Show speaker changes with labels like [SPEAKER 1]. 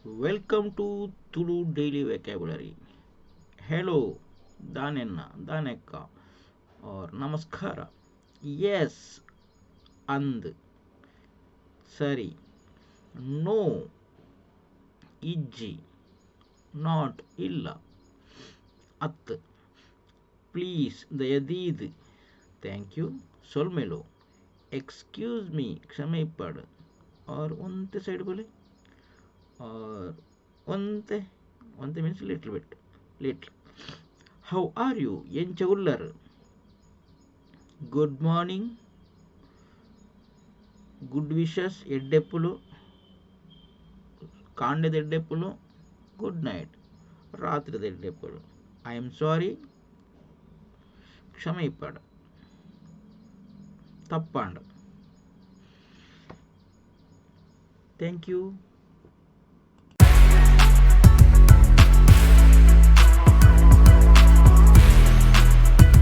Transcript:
[SPEAKER 1] Welcome to Tulu daily vocabulary. Hello ದಾನೆನ್ನ ದಾನೆಕ್ಕ ಆರ್ ನಮಸ್ಕಾರ. S ಅಂದ್ ಸರಿ. ನೋ ಇಜ್ಜಿ, not ಇಲ್ಲ, ಅತ್. ಪ್ಲೀಸ್ ದಯದೀದ್, thank you ಸೊಲ್ಮೆಲು. ಎಕ್ಸ್ಕ್ಯೂಸ್ ಮೀ ಕ್ಷಮೆ ಇಪ್ಪಾಡು ಆರ್ ಒಂತೆ ಸೈಡ್ ಬೋಲೆ ಆರ್ ಒಂತೆ. ಒಂತೆ means little bit, little. How are you ಎಂಚ ಉಲ್ಲರ್. ಗುಡ್ ಮಾರ್ನಿಂಗ್, ಗುಡ್ ವಿಶಸ್ ಎಡ್ಡೆಪ್ಪುಲು, ಕಾಂಡೆದ ಎಡ್ಡೆಪ್ಪುಲು. ಗುಡ್ ನೈಟ್ ರಾತ್ರಿದ ಎಡ್ಡೆಪ್ಪುಲು. I am sorry ಕ್ಷಮೆ ಇಪ್ಪಾಡು, ತಪ್ಪಾಂಡ್. Thank you.